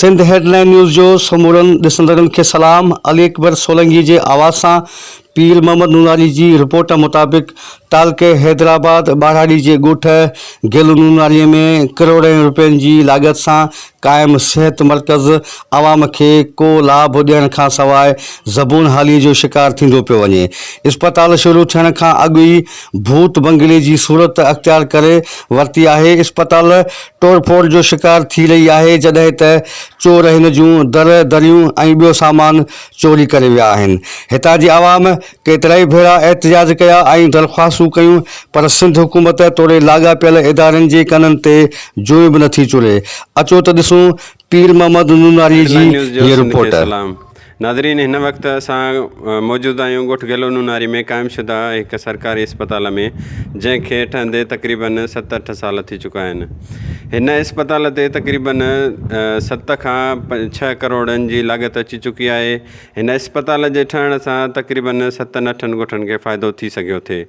Sindh head line news جو سمورن ڏسندڙن کي سلام علي اڪبر سولنگي جي آواز سان پير محمد نوناري جي رپورٽ مطابق تعلقي حيدرآباد ٻاراڙي جي ڳوٺ گيلو نوناري ۾ ڪروڙين روپين جي لاڳت سان قائم صحت مرڪز عوام کي ڪو لاڀ ڏيڻ کان سواء زبون حالي جو شڪار ٿيندو پيو وڃي. اسپتال شروع ٿيڻ کان اڳ ئي ڀوت بنگلي جي صورت اختيار ڪري ورتي آهي. اسپتال ٽوڙ ڦوڙ جو شڪار ٿي رهي آهي جڏهن ته چور هن جون در دريون ۽ ٻيو سامان چوري ڪري ويا آهن. هتان جي عوام ڪيترائي ڀيرا احتجاج ڪيا ۽ درخواستون ڪيون پر سنڌ حڪومت توڙي لاڳاپيل ادارن جي ڪنن تي جونء به نٿي چري. اچو ته ڏسون پير محمد نوناري جي هيڊلائن نيوز جو هيء سنڌ کي رپورٽ. سلام ناظرين هن وقت اسان موجود آهيون ڳوٺ گيلو نوناري ۾ قائم شده هڪ سرڪاري اسپتال ۾ جنهن کي ٺهندي تقريبن ست اٺ سال ٿي چڪا آهن هن اسپتال تي تقريبن ست کان ڇهه ڪروڙن جي لاڳت اچي چڪي آهي هن اسپتال جي ٺهڻ سان تقريبن ستن اٺن ڳوٺن کي فائدو ٿي سگهيو ٿي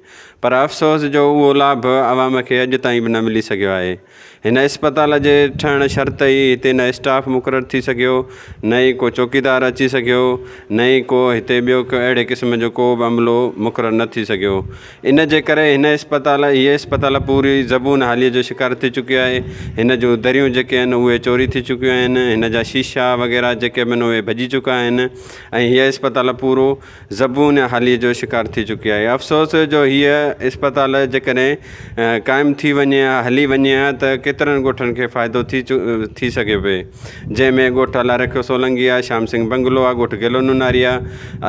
پر افسوس جو اهو لاڀ عوام کي اڄ تائين به نه ملي سگهيو آهي. هن اسپتال جي ٺهڻ شرط ئي هتي نه اسٽاف مقرر ٿي سگهيو نه ئي ڪو چوڪيدار اچي سگهيو نه ئي ڪو هتي ٻيو اهڙي قسم جو ڪو به عملو مقرر نه ٿي سگهيو ان جي ڪري هن اسپتال هيء اسپتال پوري زبون حاليء جو شڪار ٿي چڪي آهي. هن جون دريون جيڪي آهن اهي چوري ٿي چڪيون آهن. هن جا شيشا وغيره جيڪي به آهن اهي ڀڄي چڪا آهن ۽ هيء اسپتال پورو زبون حاليء جو شڪار ٿي چڪي آهي. افسوس جو هيء اسپتال جيڪڏهن قائم ٿي وڃي ها هلي وڃي ها ته ڪيترن ڳوٺن کي فائدو ٿي ٿي سگهي پئي. جنهن ۾ ڳوٺ الله رکيو سولنگي آ، شام سنگهه بنگلو آ، ڳوٺ گيلو نوناري آ،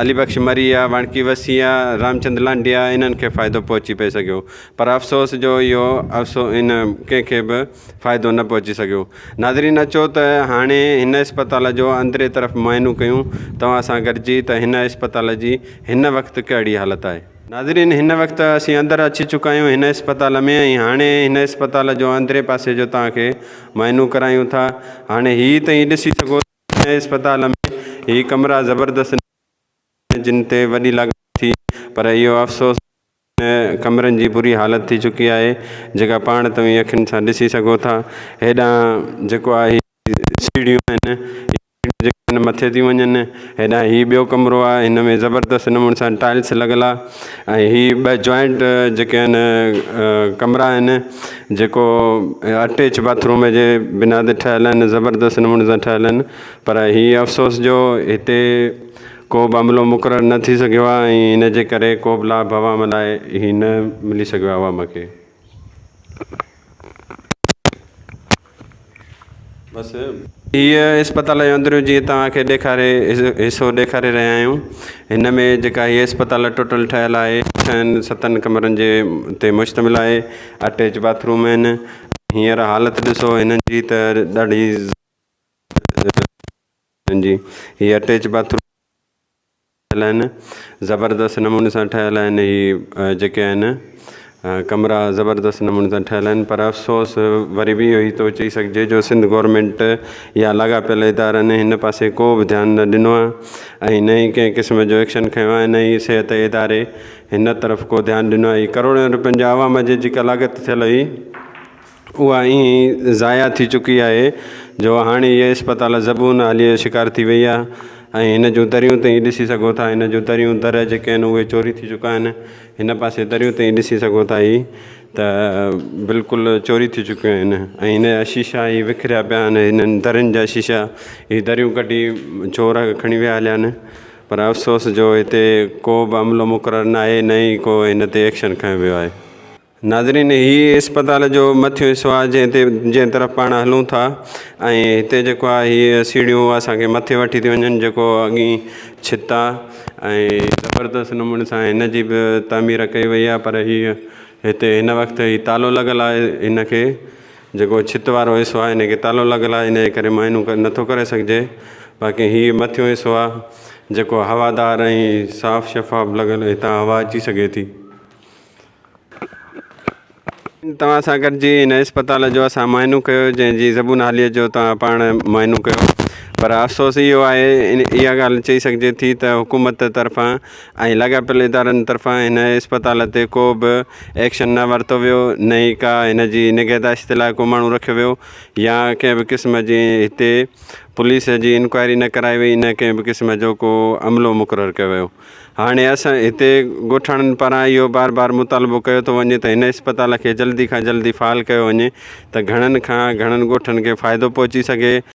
علي بخش مري آ، واڻڪي وسي آ، رامچند لانڍي آ، انهن کي فائدو پهچي پئي سگهيو پر افسوس جو اهو افسو ان ڪنهن کي به فائدو نه پهچي سگهيو. ناظرين اچو ته هاڻي هن اسپتال جو اندرين طرف معائنو ڪيون توهان سان گڏجي ته هن اسپتال جي هن وقت ڪهڙي حالت آهي. ناظرين هن وقت اسين اندر اچي چڪا آهيون هن اسپتال ۾ ۽ هاڻي هن اسپتال جو اندرين پاسي جو توهان کي معائنو ڪرايون ٿا هاڻي هي توهين ڏسي سگهو ٿا هن اسپتال ۾ هي ڪمرا زبردست جن تي وڏي لاڳت ٿي پر اهو افسوس هن ڪمرن جي بري حالت ٿي چڪي آهي جيڪا پاڻ توهين اکين سان ڏسي سگهو ٿا هيڏانهن جيڪو آهي سيڙهيون آهن جيڪي مٿي ٿيون وڃن. هيڏانهن هي ٻيو ڪمرو آهي هن ۾ زبردست نموني سان ٽائلس لڳل آهي ۽ هي ٻه جوائنٽ جيڪي آهن ڪمرا آهن جيڪو اٽيچ باٿ روم جي بنا تي ٺهيل آهن زبردست نموني سان ٺهيل آهن پر هي افسوس جو هتي ڪو به عملو مقرر نه ٿي سگهيو آهي ۽ ان جي ڪري ڪو به لاڀ عوام لاء هي نه ملي سگهيو آهي عوام کي. بس هيء اسپتال جو اندريون جيئن توهان کي ڏيکاري حصو ڏيکاري رهيا آهيون هن ۾ جيڪا هيء اسپتال ٽوٽل ٺهيل آهي ڇهن ستن ڪمرن جي تي مشتمل آهي اٽيچ باٿ روم آهن هينئر حالت ڏسو هنن جي ته ڏاڍي جي هي اٽيچ باٿ روم ٺهيل آهن زبردست نموني سان ٺهيل آهن هي جيڪي آهن ڪمرا زبردست نموني سان ٺهيل آهن پر افسوس وري به اهو ئي ٿو چئي سگهجي جو سنڌ گورنمينٽ يا لاڳاپيل ادارن هن پاسي ڪو به ڌيان نه ڏنو آهي ۽ نه ئي ڪنهن قسم جو ايڪشن کنيو آهي نه ئي صحت اداري هن طرف ڪو ڌيان ڏنو آهي ڪروڙين روپين جا عوام جي جيڪا لاڳت ٿيل هئي اها ائين ئي ضايع ٿي چڪي آهي جو هاڻي هيء اسپتال زبون حاليء جو شڪار ٿي وئي آهي ۽ هن جون دريون تئين ڏسي سگهو ٿا هن جون دريون در جيڪي آهن اهي چوري ٿي چڪا آهن هن پاسي دريون تئين ڏسي سگهو ٿا هي ته بلڪل چوري ٿي چڪيون آهن ۽ هن جا شيشا هي وکريا پيا آهن هنن درين جا شيشا هي دريون ڪڍي چور کڻي ويا هليا آهن پر افسوس جو هتي ڪو به عملو مقرر ناهي نه ئي ڪو هن تي ايڪشن کنيو ويو آهي. ناظرين هي اسپتال جو مٿيون حصو آهي جنهن تي جنهن طرف پاڻ هلون ٿا ۽ هتي جيڪو آهي هي سيڙهيون اسان کي مٿي وٺي ٿيون وڃن جيڪو اڳي ڇت آهي ۽ زبردست نموني سان هن جي به تعمير ڪئي وئي آهي پر هي هتي هن وقت هي تالو لڳل آهي هن کي جيڪو ڇت وارو حصو آهي هن کي تالو لڳل آهي ان جي ڪري معائنو نٿو ڪري سگهجي باقي هي مٿيون حصو آهي جيڪو هوادار ۽ صاف شفاف لڳل هتان هوا اچي سگهي ٿي. توهان سان گڏجي هن اسپتال جو اسان معائنو ڪيو جنهن جي زبون حاليء جو توهان پاڻ معائنو ڪيو. پر افسوس اهو آهي اها ڳالهه چئي سگهجي ٿي ته حڪومت طرفان ۽ لاڳاپيل ادارن طرفان هن اسپتال تي ڪو به ايڪشن نه ورتو ويو نه ئي ڪا هن جي نگهداشت لاء ڪو ماڻهو رکيو ويو يا ڪنهن به قسم جي هتي پوليس جي انڪوائري نه ڪرائي وئي نه ڪنهن به قسم جو ڪو عملو مقرر ڪيو ويو هاڻي اسان هتي ڳوٺاڻن پاران اهو بار بار مطالبو ڪيو ٿو وڃي ته هن اسپتال کي جلدي کان جلدي فعال ڪيو وڃي ته گهڻن کان گهڻن ڳوٺن کي فائدو پهچي سگهي.